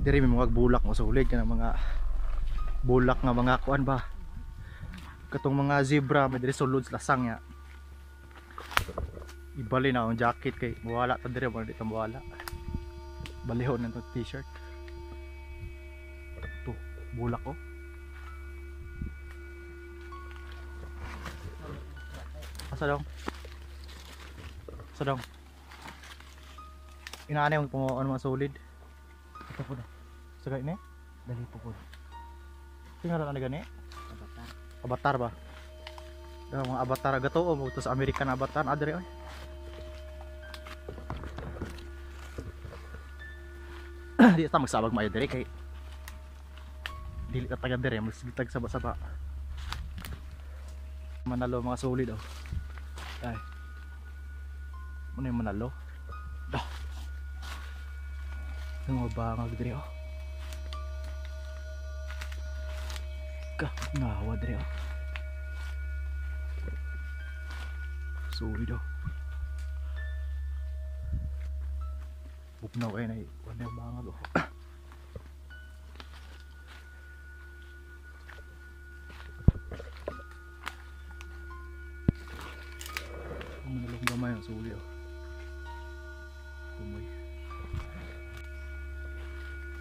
Diri may mga bulak mo sulid kanang mga bulak nga mga kuan ba. Katong mga zebra may diri sulod sa lasang ya. Ibali na akong jacket kay mawala ta diri mo di ta mawala. Balihon na itong t-shirt. To, bulak oh. Asa dong? Asa dong? Inaanay yung panguan mga solid. Ito po na. Sa gani? Dali po po. Tingnan na gani? Avatar. Avatar ba? Daw mga avatar gato o mo sa American avatar adre oy. Di ta magsabag maayo dire kay dili ta taga dire mas gitag saba-saba. Manalo mga solid oh. Ay. Ano yung manalo? Dah. Yung mga bangag dire oh. Ka, ngawa dire oh. Solid oh. Bugnaw ay na wala yung bangag oh. Ang manalong gamay ang suli oh. Tumoy.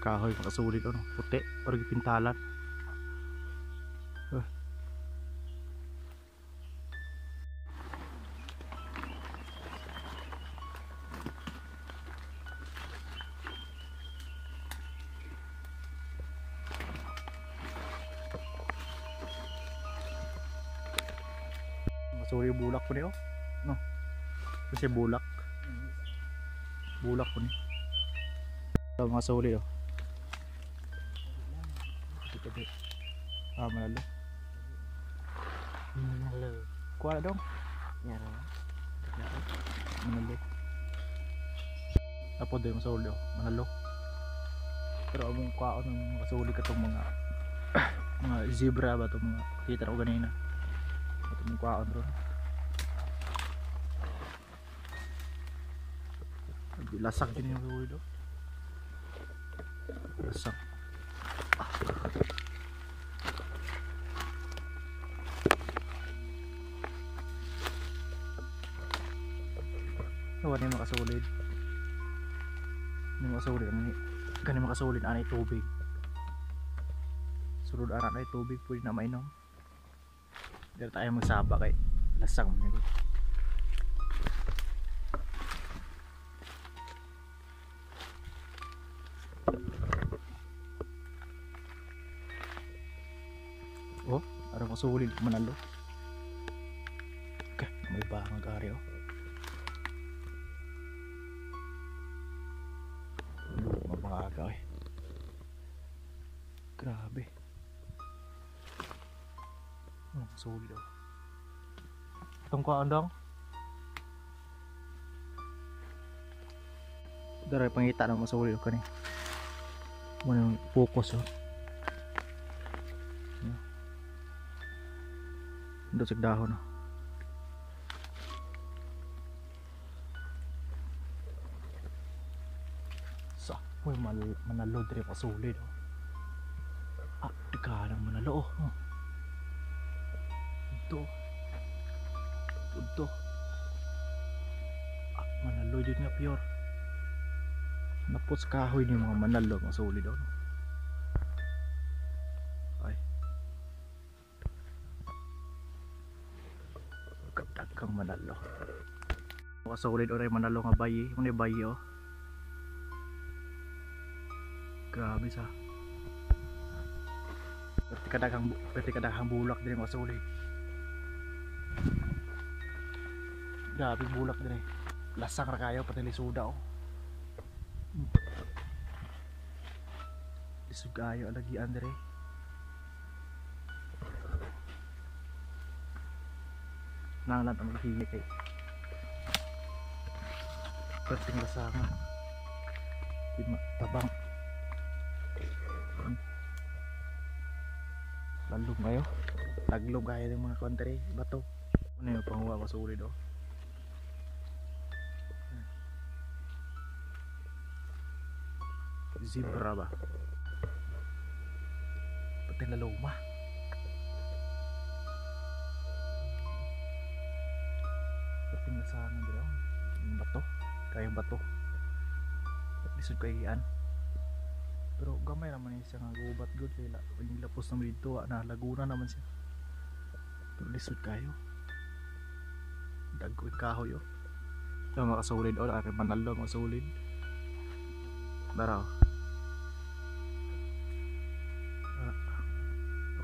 Kahoy makasulit oh no. Puti or gipintalan. Ah. Masuri yung bulak po ni oh. No. Kasi bulak. Bulak po ni. Ito, mga suli oh. Dito di. Ah, manalo. Manalo. Kuha na dong. Yara. Manalo. Tapos din masuli oh. Manalo. Pero among kuhaon ng mga suli katong mga mga zebra ba itong mga kita ko ganina. Itong mga kuhaon ron. Lasak din yung suli do. Lasak. Wala niya makasulid. Hindi makasulid. Ano ni? Gani makasulid anay tubig. Sulod ara na tubig pwede na mainom. Dito tayo magsaba kay lasang man yun. Oh, ara makasulid manalo. Okay, may bangag ari oh. Mabangaga eh. Grabe. Oh, solid oh. Itong kuhaan dong. Dara pangita ng masulid oh kani. Mo yung focus oh. Doon sa dahon oh. Sa, uy, manalo dire pasulid oh. Ah, di ka nang manalo oh. Oh. Ito. Ito. Ah, manalo yun nga pure. Napos kahoy ni mga manalo masulid oh. Ay. Kadaghang manalo. Masulid oray manalo nga bayi, muna bayi oh. Grabe sa. Pwede kadaghang bulak dire mga sulit. Grabe bulak dire. Lasang ra kayo pati lisuda oh. Lisod kayo alagian dire. Nang lang ang maghingi kay. Perting lasang. Di tabang. Lalong kayo. Taglong kayo ng mga country. Bato. Ano yung panguha masulid oh. Zebra ba? Pati laloma. Pati lasangan dira. Yung bato. Kayong bato. Lisod ko iyan. Pero gamay naman siya nga gubat good kay lapos naman dito na Laguna naman siya. Pero lisod kayo. Dagko kahoy oh. Ito mga kasulid oh, ari manalo mga kasulid. Dara.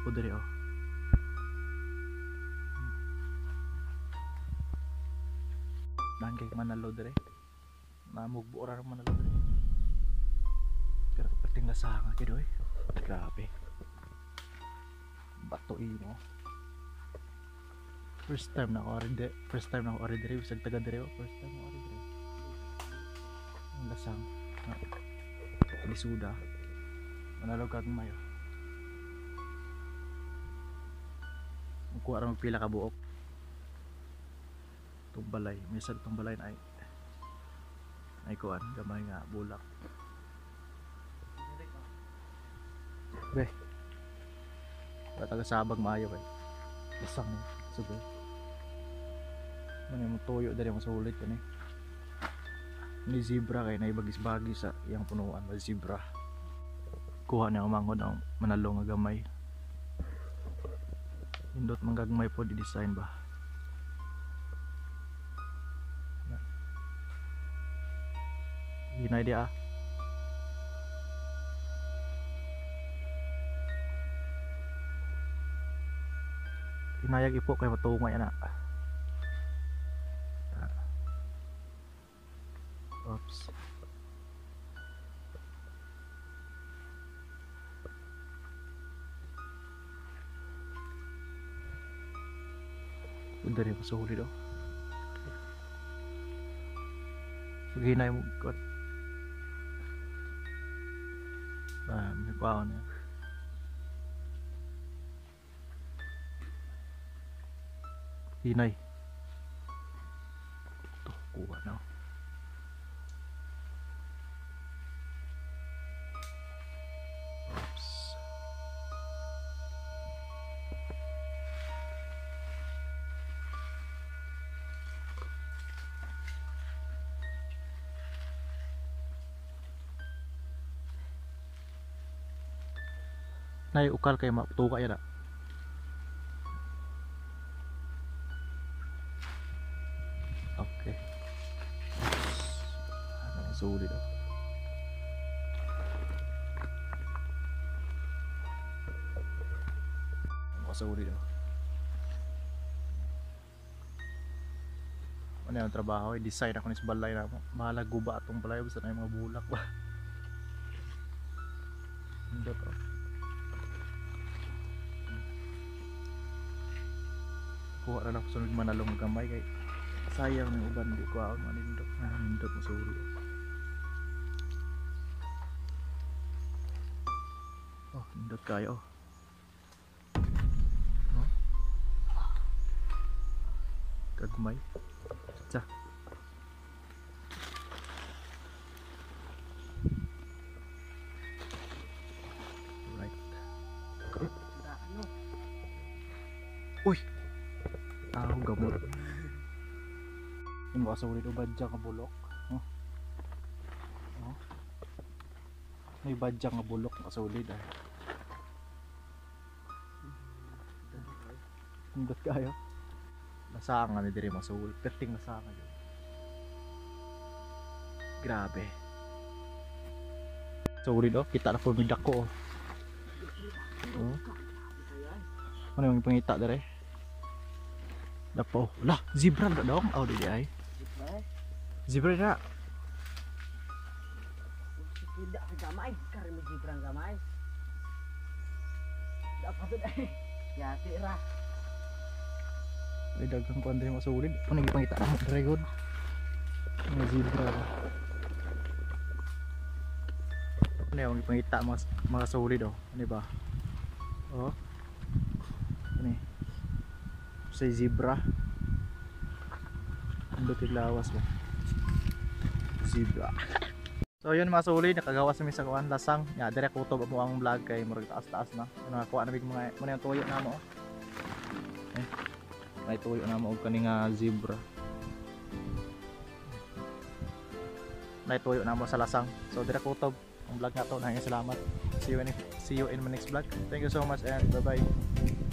Ako diri oh. Dan kay manalo diri. Namugbo ra manalo diri. Pero perting lasanga kay doy. Grabe. Bato imo. First time na ako ari diri. First time na ako ari diri bisag taga diri. First time na ako ari diri. Ang lasang. Lisuda. Manalo kag mayo. Magkuha ra magpila ka buok. Itong balay, may isa itong balay na ay kuan gamay nga bulak. Be. Wala taga sabag maayo kay. Lasang ni sugod. Ano yung tuyo diri mo sulit kani. Ni zebra kay naibagis-bagis sa iyang punuan, may zebra. Kuha niya umangod ang manalo nga gamay. Indot man gagmay po di-design ba. Hinay di ah. Hinayag ipo kay matungay ana. Oops. Udah rin pasuhuli daw. Paghinay mo kot. Ah, may kwaon niya. Hinay. Ito, kuha na. Oops. Nay ukal kay matuka yan ah. Okay. Ano sulit oh. Sulit oh. Ano yung trabaho? I-design ako ni sa balay na mo. Bahala guba atong balay basta na yung mga bulak ba. Hindi to. Kuha na lang ko sunod manalong gamay kay sayang ng uban di ko ako manindot. Nindot mo suri. Oh, nindot kayo. Oh. Kagmay. Tsa. Right. Uy. Tao gamot. Yung mga sulit o badya nga bulok. Oh. Oh. May badya nga bulok nga sulit ah. Hindot kayo. Lasangan ni diri masulit. Perting lasangan yun. Grabe. Sulit oh. Kita na po may dako oh. Oh. Ano yung pangita diri? Dapo. Lah, zebra na dong. Oh, di ay. Zebra na. Tidak gamay, kare mo zebra gamay. Dapat ay. Ya, tira. Ay daghang kuan diri masulid. Ano gipangita na dragon. Mga zebra ba. Ano yung gipangita mga sulid oh. Ano ba? Oh. Ano eh? Sa zebra. Ang lawas ba? Zebra. So yun, mga solid, nakagawas mi sa kuan, lasang. Ya, dire kutob mo ang vlog kay murag taas-taas na. Ano, nakakuha na mig mga muna yung tuyo na mo. Oh. Eh, may tuyo na mo og kani nga zebra. May tuyo na mo sa lasang. So dire kutob ang vlog na to. Nahingin salamat. See you in my next vlog. Thank you so much and bye-bye.